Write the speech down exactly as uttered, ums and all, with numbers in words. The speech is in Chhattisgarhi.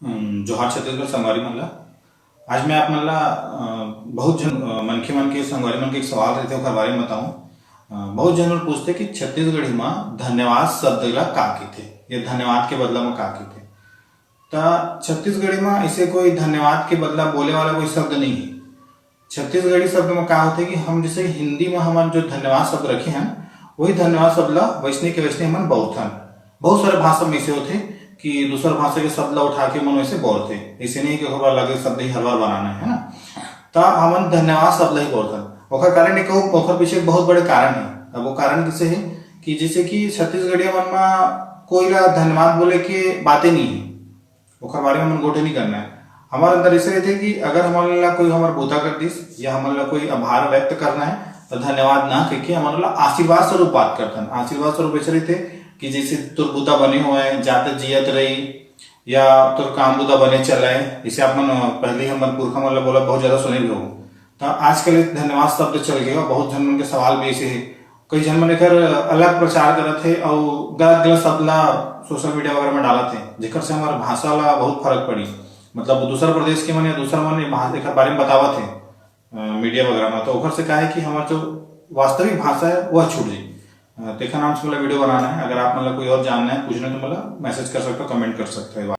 हम्म, जोहार छत्तीसगढ़ संगवारी मन ला। आज मैं आप मन ला, अ, बहुत झन, अ, मनखे मन के, संगवारी मन के एक सवाल रहिथे, ओकर बारे में बताऊं। अ, बहुत झन मन पूछथे कि छत्तीसगढ़ी मा धन्यवाद शब्द ला का कहिथे, या धन्यवाद के बदला में का कहिथे। त छत्तीसगढ़ी मा ऐसे कोई धन्यवाद के बदला बोले वाला कोई शब्द नहीं है। छत्तीसगढ़ी शब्द में का होथे कि हम जैसे हिंदी में हमन जो धन्यवाद शब्द रखे हैं, वही धन्यवाद शब्द ला वैसने के वैसने हमन बउरथन। बहुत सारे भाषा में ऐसे होथे कि दूसर भाषा के शब्द ला उठा के मन वैसे बउरथे। ऐसे नहीं कि ओकर अलग शब्द ही हर बार बनाना है, है ना? त हमन धन्यवाद शब्द ला ही बउरथन। ओकर कारण नहीं कहूँ, ओकर पीछे एक बहुत बड़े कारण है। अब वो कारण कैसे है कि जैसे कि छत्तीसगढ़िया मन में कोई ला धन्यवाद बोले के बातें नहीं है, ओकर बारे में हमन गोठे नहीं करना है। हमारे अंदर ऐसे रहते कि अगर हमन ला कोई हमर बूता कर दिस या हमन ला कोई आभार व्यक्त करना है, तो धन्यवाद ना कह के हमन ला आशीर्वाद स्वरूप बात करथन। आशीर्वाद स्वरूप ऐसे रहते कि जैसे तोर बूता बने होए, जाते जियत रही, या तोर काम बूता बने चले। जैसे आप मन पहले हमर पुरखा मन ला बोला बहुत ज्यादा सुने भी हो, तो आजकल एक धन्यवाद शब्द चल गया। बहुत झन मन के सवाल भी ऐसे है, कई झन मन एकर अलग प्रचार करत हे अउ गलत गलत शब्द ला सोशल मीडिया वगैरह में डालत हे, जेकर से हमारे भाषा ला बहुत फर्क पड़ी। मतलब दूसर प्रदेश के मन या दूसर मन ये भा-, एकर बारे में बतावत हे, अ, मीडिया वगैरह में, तो ओकर से का है कि हमार जो वास्तविक भाषा है वह छूट जाई। अ, तेखर नाम से मोला वीडियो बनाना है। अगर आप मन ला कोई और जानना है, पूछना है, तो मोला मैसेज कर सकते हो, कमेंट कर सकते हो।